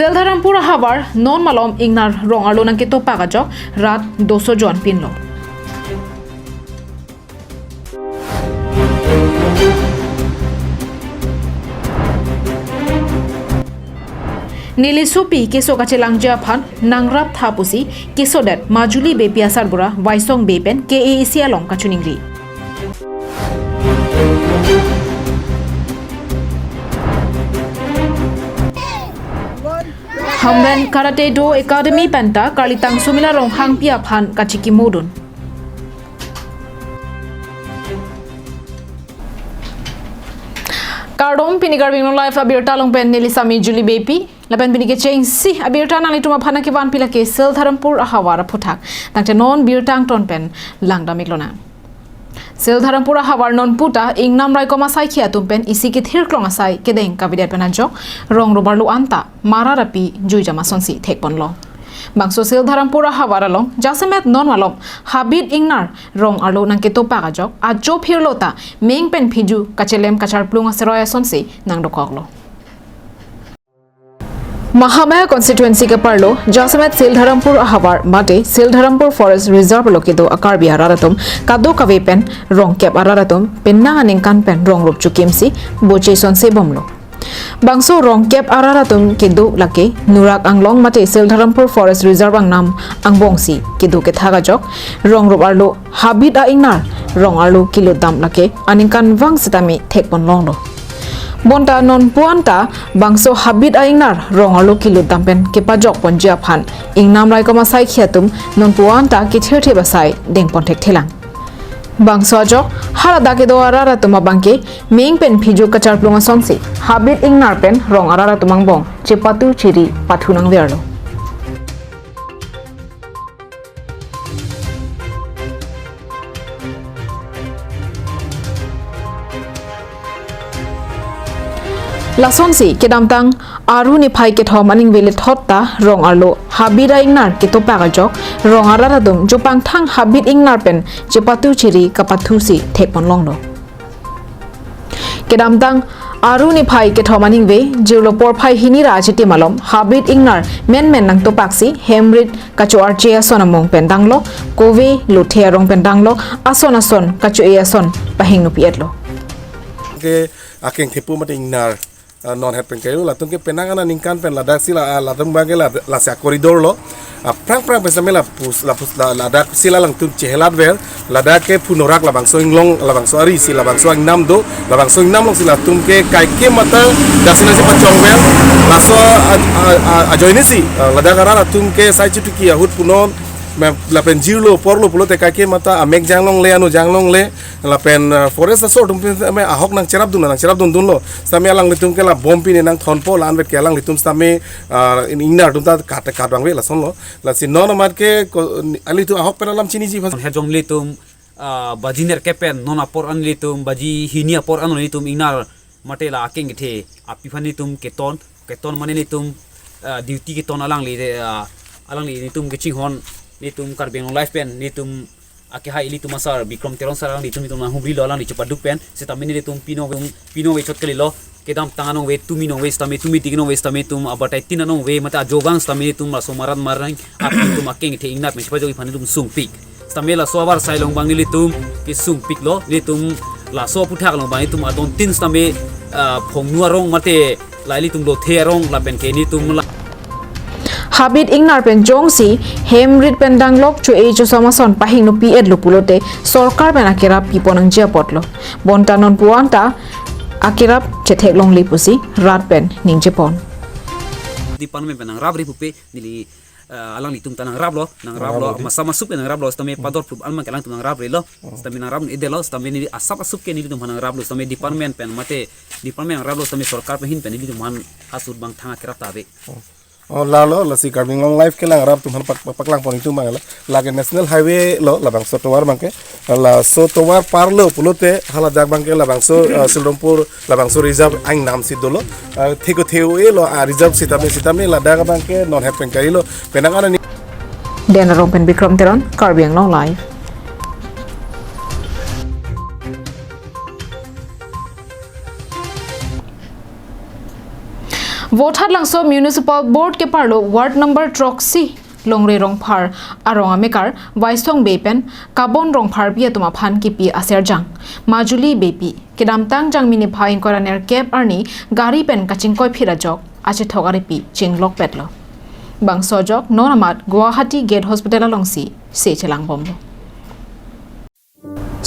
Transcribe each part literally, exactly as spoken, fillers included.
Sildharampur ahavar non malom ingnar rong arlo nangketopak ajok rat doso jon pinlo. Neli sopi keso kachelangji aphan nangrap tha pusi kesodet Majuli Beypi asarbura Waisong Bey pen K A A C along kachiningri. Hamren Karate Do Academy penta Karlitang Sumila Ronghangpi aphan kachikimodun. Kardom, pini Karbi Anglong Live abirta along pen neli sami Julie Beypi. Lapen pini kechengsi abirta nanglitum aphan kevan pila ke Sildharampur ahavar aphuthak. Tangte non birta angton pen langdam iklonang. Sildharampur ahavar non puta ingnam raikom asaikhi atum pen isi kethirklong asai kedeng kavedet pen ajok rong rup arlo anta mara rapi juijam asonsi thekponlong. Bangso Sildharampur ahavar along jasemet non malom habit ingnar rong arlo nangketopak ajok ajo phirlo ta meng pen phiju kachelem kacharplung aseroi asonsi nangdokoklo. Mahamaya constituency keparlo jasemet Sildharampur ahavar mate Sildharampur Forest Reserve lo kedo a-Karbi arat atum kadokave pen rongkep arat atum penang aningkan pen rong rup chukimsi boche sonse bomlo. Bangso rongkep arat atum kedo lake Nurak Anglong mate Sildharampur Forest Reserve angnam angbongsi kedo kethak ajok rong rup arlo habit a-ingnar rong arlo kelutdam lake aningkanvang sitame thekponlonglo. Bonta non puan ta bangso habit a-ingnar rong arlo kelutdam pen kepajokponji aphan ingnam raikom asaikhi atum non puan ta kethirthip asai dengpon thekthelang. Bangso ajok haladak kedo arat atum abangke meng pen phiju kacharplung asonsi habit ingnar pen rong arat atum angbong chepatu chiri pathu nangverlo. Lasonsi kedamtang Aru niphai kethom aningve lethot ta rong arlo habit a-ingnar ketopak ajok rong arat atum jopangthang habit ingnar pen chepatu chiri kapathusi thekponlonglo. Kedamtang Aru niphai kethom aningve jirlo porphai hini ra achitim alom habit ingnar menmen nangtopaksi hemrit kacho-arche ason among pen danglok, kove lothe arong pen danglok, ason ason kacho-e ason pahingnopi-etlo. Ke akeng thepu mate ingnar, ah, non het pen kayo, latum ke penang aningkan pen ladak si la, ah, latum abangke la, lasi a-corridor lo. Ah, prang prang pen sitame la pus, la pus, la, ladak si la alangtum chehelatver, ladak ke phu Nurak labangso inglong, labangso ari si labangso ingnam do, labangso ingnam alongsi latum ke kaike mata daksi nasi pachongver, laso a, a, a, ajoine si, ah, ladak arat atum ke sai chutuki ahut punon, mem, lapen jirlo, porlo, pulote kaike mata, amek janglongle, ano janglongle, lapen, ah, forest asor atum pen, me ahok nangcherapdun, nangcherapdundunlo, sitame alanglitum ke la bom pine nangthonpo, la-anvet ke alanglitum sitame, ah, in, ingnar atum ta kat, kat abangve lasonlo. Lasi non amat ke ko, alitum ahok pen alam chiniji aphan. Hejong nelitum, ah, baji nerkep pen non apor an nelitum, baji hini apor an nelitum ingnar mate la akeng kethe api aphan nelitum keton, keton mane nelitum, ah, duty keton alangli, ah, alangli nelitum kachinghon, nelitum Karbi Anglong Live pen, nelitum akehai ilitum asar Bikram Teron sar alangli nelitum, nelitum nanghumrilo alangli chepaduk pen, sitame nelitum pinong, pinong ve chot kalilo, kedamtang anong ve, tumi nong ve, sitame tumi tik nong ve, sitame nelitum abatai tin anong ve, mate ajovang sitame nelitum laso marat marang api nelitum akeng kethe ingnar pen chepajok aphan nelitum sungpik. Sitame laso abar sai along abang nelitum kesungpiklo, nelitum laso aphuthak along abang nelitum adon tin sitame, ah, phongnu arong mate la ilitum lothe arong lapen ke nelitum la. Habit ingnar pen jongsi hemrit pen danglok cho-e chosom ason pahingnopi-etlo pulote sorkar pen akerap pipon nangji apotlo. Bonta non puan ta akerap chetheklongle pusi rat pen ningjepon. Department pen nangrapre pupe neli, eh, alanglitum ta nangraplo, nangraplo, nangraplo, masa masuk pen nangraplo, sitame pador phup alman ke alangtum nangraprelo, sitame nangrap edetlo, sitame neli asap asuk ke nelitum aphan nangraplo, sitame department pen mate department nangraplo, sitame sorkar pen ahin pen nelitum aphan asur abang thang akerap ta ave. Oh, lalo, lasi Karbi Anglong Live ke langrap atum aphan pak, pak, paklangpon itum abang la, lake National Highway lo, labangso tovar abangke, laso tovar parlo pulote, haladak abangke labangso, eh, Sildharampur, labangso reserve aingnam si dolo, eh, theko theo-e lo, ah, reserve sitame, sitame, ladak abangke, non het pen kailo, penang ana ni. Den Arong pen Bikram Teron, Karbi Anglong Live. Vothatlangso Municipal Board keparlo Ward number throksi Longre Rongphar arong amekar Waisong Bey pen Kabon Rongpharpi atum aphan kipi aserjang Majuli Beypi kedamtang Jangmi niphai ingkoi ra nerkep arni gari pen kachingkoiphit ajok achethok aripi chinglokpetlo. Bangso ajok non amat Guwahati Gate Hospital alongsi se chelangbomlo.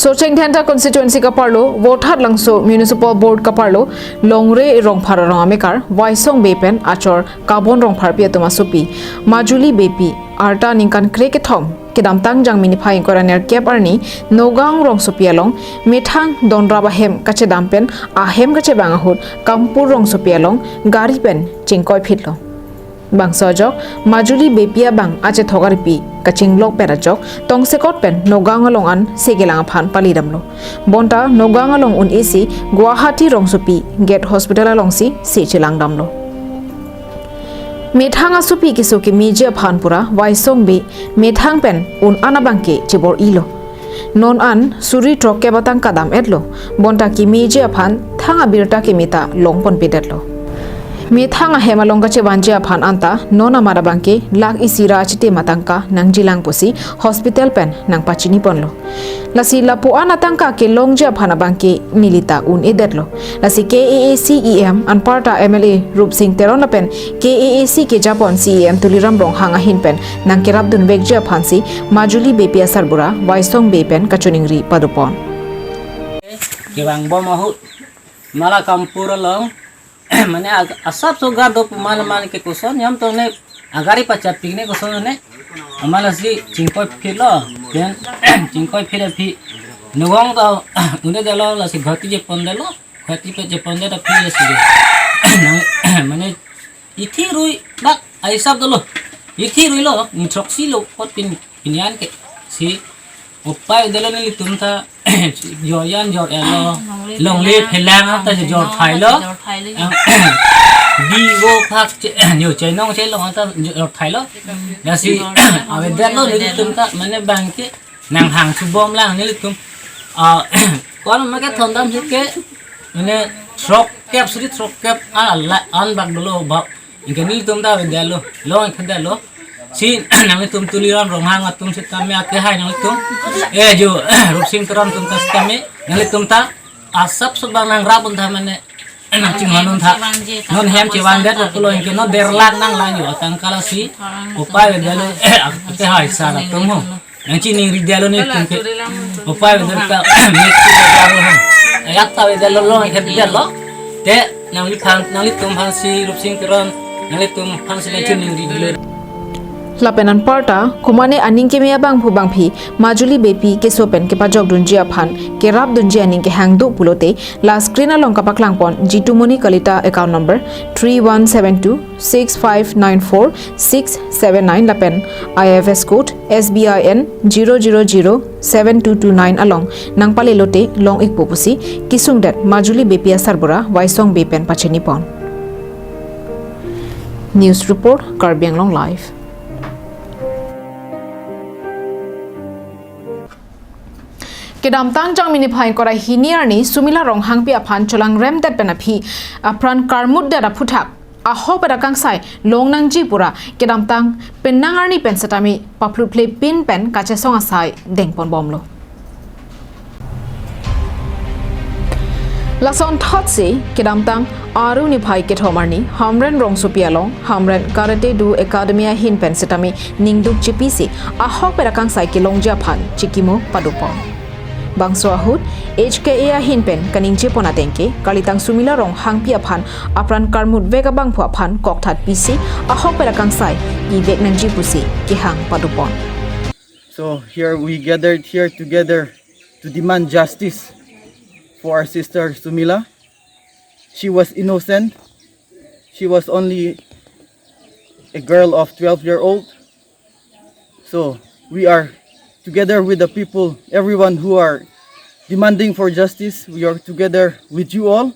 Socheng Dhenta constituency keparlo Vothatlangso Municipal Board keparlo Longre Rongphar arong amekar Waisong Bey pen achor Kabon Rongpharpi atum asopi Majuli Beypi arta ningkan krekethom kedamtang Jangmi niphai ingkoi ra nerkep arni Nagaon rongsopi along methang donrap ahem kachedam pen ahem kachevang ahut Kampur rongsopi along gari pen chingkoiphitlo. Bangso ajok Majuli Beypi abang achethok aripi kachinglokpet ajok tongsekot pen Nagaon along an se kelang aphan palidamlo. Bonta Nagaon along un-esi Guwahati rongsopi Gate Hospital alongsi se chelangdamlo. Methang asopi keso kemeji aphan pura Waisong Bey methang pen un-an abangke chebor-ilo. Non an suri throkkep atangka dam-etlo, bonta kemeji aphan thang abirta kemeta longponpedetlo. Methang ahem along kachevanji aphan anta non amat abangke lakh isi ra achitim atangka nangjilang pusi hospital pen nangpachiniponlo. Lasi lapu-an atangka kelongji aphan abangke nelita un-edetlo. Lasi K A A C E M anparta M L A Rupsing Teron lapen K A A C kejapon C E M Tuliram Ronghang ahin pen nangkerapdunvekji aphansi Majuli Beypi asarbura Waisong Bey pen kachiningri padopon. Kevangbom ahut mala Kampur along mane ag-, asapso gado pu mane mane ke koson yam to ne agari pachat pik ne koson ne amala si chingkoiphitlo, pen chingkoiphit aphi Nagaon to un-edetlo, lasi Guwahati jepondetlo, Guwahati pe jepondet aphi lasi nang mane ithi rui bak aisap dolo, ithi ruilo ni throksi lo pot pin pinyan ke si upai dolo nelitum ta jorjan jor-etlo, longle phelang ta jorthailo. Jorthailo. Bi wo phak che, yo chenong che long ta jorthailo. Lasi avedetlo nelitum ta mane abangke nanghang chubomlang nelitum. Ah, kon ma kethondam si ke mane throkkep suri throkkep ala an bak dolo ba. Ingke nelitum ta avedetlo, long ingke detlo. Si nanglitum Tuliram Ronghang atum sitame akehai nanglitum. Eh, jo, Rupsing Teron atum ta sitame nanglitum ta asapso bang nangrap un tha mane nangchingvang un tha. Non hem chevandet pulo ingke non der lakh nanglang jo atangka lasi upai avedetlo, akehai sar atum ho. Nangchiningridetlo nelitum ke. Upai avedetlo ta, mik si avedetlo ho. Ayak ta avedetlo long ingke detlo. Te nangliphan, nanglitum aphansi Rupsing Teron, nanglitum aphansi nangchiningridetlo. Lapen anparta, komane aning keme abangphu bangphi, Majuli Beypi keso pen kepajokdunji aphan, kerapdunji aning kehang do pulote, la screen along kapaklangpon, Jitumoni Kalita account number three one seven two six five nine four six seven nine lapen I F S code S B I N zero zero zero seven two two nine along nangpalelote long-ikpo pusi kesungdet Majuli Beypi asarbura Waisong Bey pen pachinipon. News report, Karbi Anglong Live. Kedamtang Jangmi niphai ingkoi ra hini arni Sumila Ronghangpi aphan cholangremdet pen aphi apran karmutdet aphuthak ahok pen akangsai long nangji pura kedamtang penang arni pen setame paplutplepin pen kachesong asai dengponbomlo. Lason thotsi kedamtang Aru niphai kethom arni Hamren rongsopi along Hamren Karate Do Academy ahin pen setame ningduk chipisi ahok pen akangsai kelongji aphan chikimo padopon. Bangso ahut H K A ahin pen kaningje pon atengke kalitang Sumila Ronghangpi aphan apran karmutvek abangphu aphan kokthat pisi ahok pen akangsai ivek nangji pusi kehang padopon. So here we gathered here together to demand justice for our sister Sumila. She was innocent. She was only a girl of twelve year old. So we are together with the people, everyone who are demanding for justice. We are together with you all,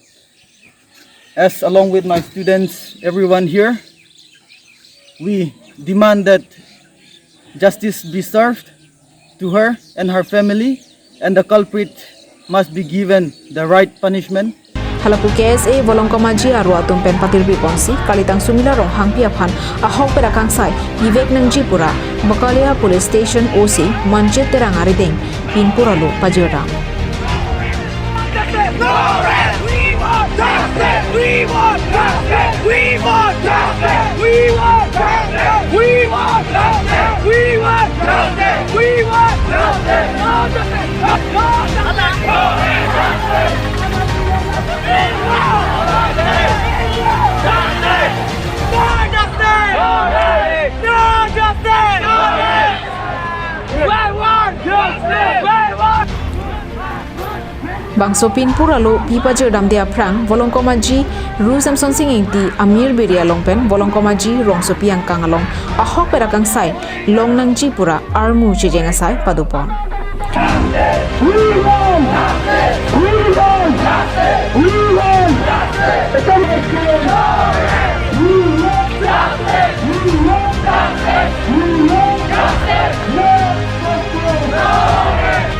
as along with my students, everyone here. We demand that justice be served to her and her family, and the culprit must be given the right punishment. Halapu K S A Volongkom Aji aro atum pen patirpi ponsi, Kalitang Sumila Ronghangpi aphan ahokpet akangsai pivek nangji pura, Bakalia Police Station O C Manjit Terang arideng pinpur alo pajirdam. Bangso pinpur alo pipajirdamde aphrang, Volongkom Aji Ru Semsonsing Ingti amir biri along pen Volongkom Aji rongsopi angkang along ahokpet akangsai long nangji pura armu chejeng asai padopon.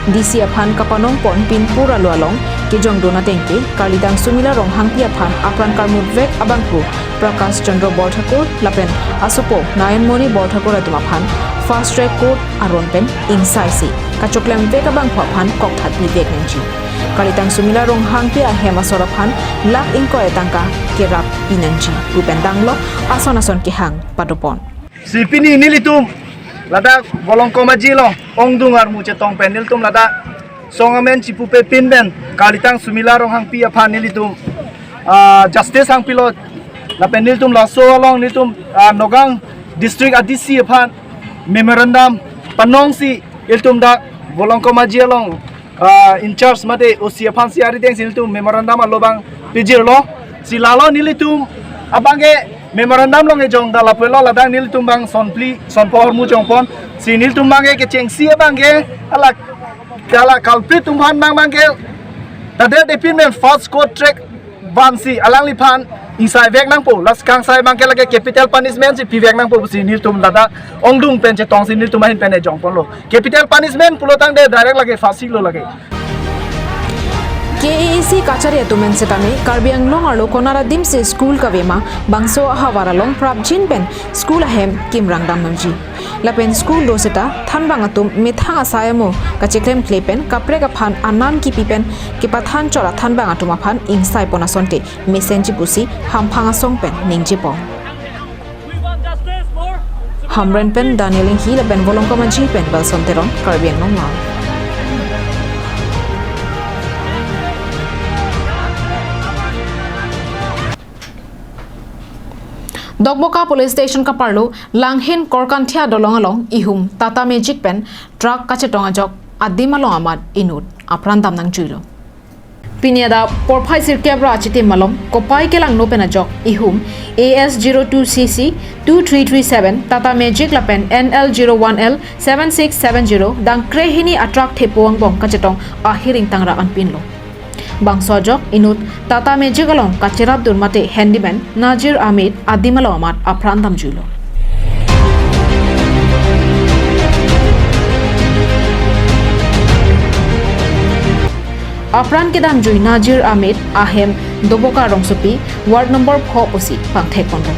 D C aphan kapanongpon pinpur alo along kejongdun atengke, Kalitang Sumila Ronghangpi aphan apran karmutvek abangphu Prakash Chandra Borthakur lapen asopo Nayanmoni Borthakur atum aphan Fast Track Court aron pen ingsaisi kachoklemvek abangphu aphan kokthat pivek nangji. Kalitang Sumila Ronghangpi ahem asor aphan lakh ingkoi atangka kerap pinangji pu pen danglo ason ason kehang padopon. Si pini nelitum ladak Volongkom Aji along ongdung armu chetong pen nelitum ladak song amen chipupe pin pen Kalitang Sumila Ronghangpi aphan nelitum, ah, justice hangpilo. Lapen nelitum laso along nelitum, ah, Nagaon District a D C aphan memorandum panongsi ilitum dak Volongkom Aji along, ah, in charge mate O C aphansi aridengsi nelitum memorandum alo abang pijirlo. Si lalo nelitum abangke memorandum along kejongdun lapulo, ladak nelitum abang sonphli sonpho armu jongpon. Si nelitum abangke kechengsi abangke alak, alak culprit atum aphan abang abangke tadetdepin pen fast court track vansi alangliphan ingsaivek nangpo, lasi kangsai abangke lake capital punishment si pivek nangpo pusi nelitum ladak ongdung pen chetongsi nelitum ahin pen kejongponlo. Capital punishment pulotangte direct lake phasi lo lake. K A A C kachari atum pen setame Karbi Anglong arlo konat adimsi school kavema bangso ahavar along prapjin pen school ahem kimrang dam nangji. Lapen school do seta thanbang atum methang asai amo kacheklemkle pen kaprek aphan anam kipi pen kepathan chot athanbang atum aphan ingsaipon asonte mesenji pusi hamphang asong pen ningjepon. Hamren pen Daniel Inghi lapen Volongkom Aji pen Belson Teron, Karbi Anglong Live. Dokmoka Police Station kaparlo Langhin Korkanthia dolong along ihum Tata Magic pen truck kachetong ajok adim along amat inut apran dam nangjuilo. Pini adap porphai sirkep ra achitim along kopai kelangno pen ajok ihum A S zero two C C two three three seven Tata Magic lapen N L zero one L seven six seven zero dangkrehini a truck thepo angbong kachetong ahir ingtang ra anpinlo. Bangso ajok inut Tata Magic along kacherapdun mate handyman Nazir Ahmed adim along amat apran damjuilo. Apran kedamjui Nazir Ahmed ahem Doboka rongsopi ward number pho pusi pangthekponlo.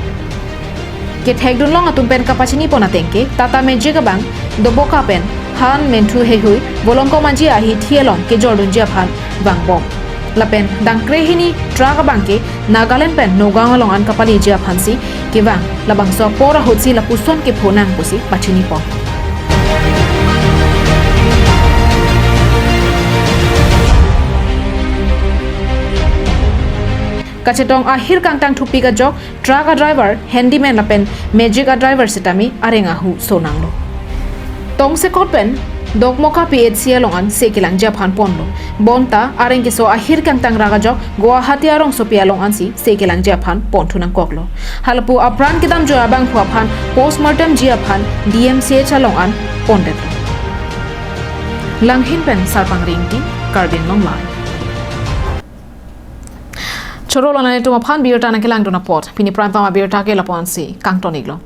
Kethekdunlong atum pen kapachinipon atengke Tata Magic abang Doboka pen han menthu heihui Volongkom Aji ahithi along kejordunji aphan vangbom. Lapen dangkrehini truck abangke Nagaland pen Nagaon along an kapaleji aphansi kevang, labangso apor ahutsi lapuson kepho nang pusi pachinipon. Kachetong ahir kangtang thupik ajok truck a driver, handyman lapen Magic a driver setame areng ahu sonanglo. Tongsekot pen Dokmoka P H C along anse kelangji aphan ponlo. Bonta areng keso ahir kangtang rak ajok Guwahati arongsopi along ansi se kelangji aphan ponthu nangkoklo. Halapu apran kedamjui abangphu aphan postmortem ji aphan D M C H along an pondetlo. Langhin pen Sarpang Ringti, Karbi Anglong Live. Choro lo nanglitum aphan birta nangkelangdun apot. Pini Prime Time abirta ke lapu-ansi kangton-iklo.